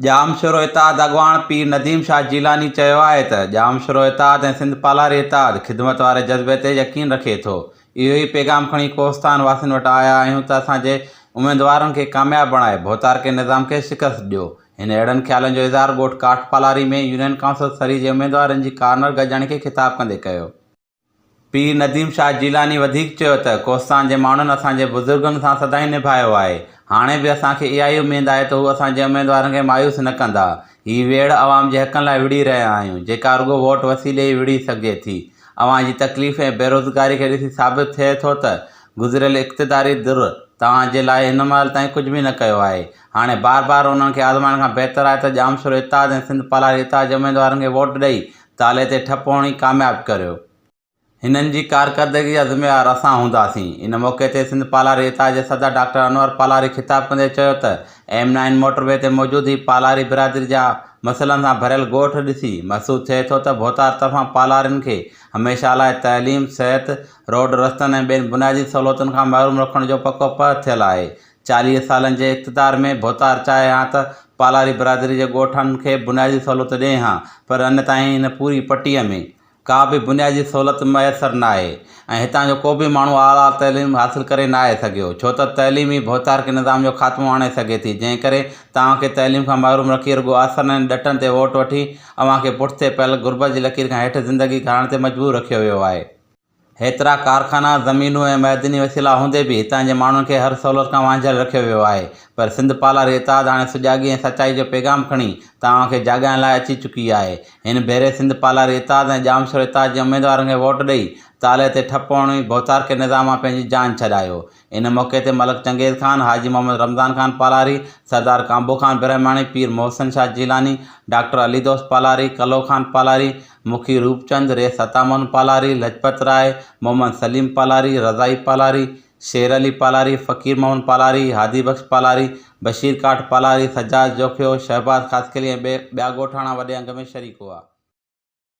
ڄامشورو اتحاد اڳواڻ پير نديم شاهه جيلاني چيو آهي ته ڄامشورو اتحاد ۽ سنڌ پالاري اتحاد خدمت واري جذبي تي يقين رکي ٿو، اهو ئي پيغام کڻي ڪوهستان واسين وٽ آيا آهيون ته اسان جي اميدوارن کي ڪامياب بڻائي ڀوتارڪي نظام کي شڪست ڏيو. هن اهڙن خيالن جو اظهار ڳوٺ ڪاٺ پالاري ۾ يونين ڪائونسل سري جي اميدوارن جي ڪارنر گڏجاڻي کي خطاب ڪندي ڪيو. پير نديم شاهه جيلاني وڌيڪ چيو ته ڪوهستان جي ماڻهن اسان جي بزرگن سان سدائين نڀايو آهي، هاڻي به اسان کي اها ئي اميد آهي ته هو اسان جي اميدوارن کي مايوس نه ڪندا. هي ويڙهه عوام جي حقن لاء وڙهي رهيا آهيون، جيڪا رڳو ووٽ وسيلي ئي وڙهي سگهجي ٿي. اوهان جي تڪليف ۽ بيروزگاري کي ڏسي ثابت ٿئي ٿو ته گذريل اقتداري ڌر توهان جي لاء هن مهل تائين ڪجهه به نه ڪيو آهي. هاڻي بار بار انهن کي آزمائڻ کان بهتر آهي ته ڄامشورو اتحاد ۽ سنڌ پالاري اتحاد جي اميدوارن کي ووٽ ڏئي تالي تي ٺپ هڻي ڪامياب ڪريو. هنن جي ڪارڪردگي جا ذميوار اسان هونداسين. ان موقعي تي سنڌ پالاري اتحاد جي صدر ڊاڪٽر انور پالاري خطاب ڪندي چيو ته ايم نائن موٽر وي تي موجود هي پالاري برادري جا مسئلن سان ڀريل ڳوٺ ڏسي محسوس ٿئي ٿو ته ڀوتار طرفان پالارين کي هميشه لاء تعليم، صحت، روڊ رستن ۽ ٻين بنيادي سهولتن کان محروم رکڻ جو پڪو پهه ٿيل آهي 40 سالن جي اقتدار ۾ ڀوتار چاهي ها ته پالاري برادري جي ڳوٺن کي بنيادي سهولتون ڏئي ها پر اڃ تائين هن پوري پٽي ۾ ڪا به بنيادي سهولت ميسر ناهي ۽ هتان جو ڪو به ماڻهو اعليٰ تعليم حاصل ڪري ناهي سگهيو ڇو ته تعليم ئي ڀوتارڪي نظام جو خاتمو آڻي سگهي ٿي جنهن ڪري توهان کي تعليم کان محروم رکي رڳو آسرن ۽ ڏٽن تي ووٽ وٺي اوهان کي پٺتي پيل غربت جي لڪير کان هيٺ زندگي گهارڻ تي مجبور رکيو ويو آهي. هيترا ڪارخانا، زمينون ۽ معدني وسيلا هوندي به هتان جي ماڻهن کي هر سهولت کان وانجهيل رکيو ويو آهي پر سنڌ پالاري اتحاد هاڻي سجاڳي ۽ سچائي جو پيغام کڻي توهان کي جاڳائڻ لاء اچي چڪي آهي. هن ڀيري سنڌ پالاري اتحاد ۽ ڄامشورو اتحاد جي اميدوارن کي ووٽ ڏئي تالي تي ٺپ هڻي ڀوتارڪي نظام مان پنهنجي جان ڇڏايو. ان موقعي تي ملڪ چنگيز خان، حاجي محمد رمضان خان پالاري، سردار ڪانڀو خان برهماڻي، پير محسن شاهه جيلاني، ڊاڪٽر علي دوست پالاري، ڪلو خان پالاري، مکي روپچند، ريس عطامحمد پالاري، لجپت راء، محمد سليم پالاري، رضائي پالاري، شير علي پالاري، فقير محمد پالاري، هادي بخش پالاري، بشير ڪاٺ پالاري، سجاد جوکيو، شهباز خاصخيلي ۽ ٻيا ڳوٺاڻا وڏي انگ ۾ شريڪ هئا.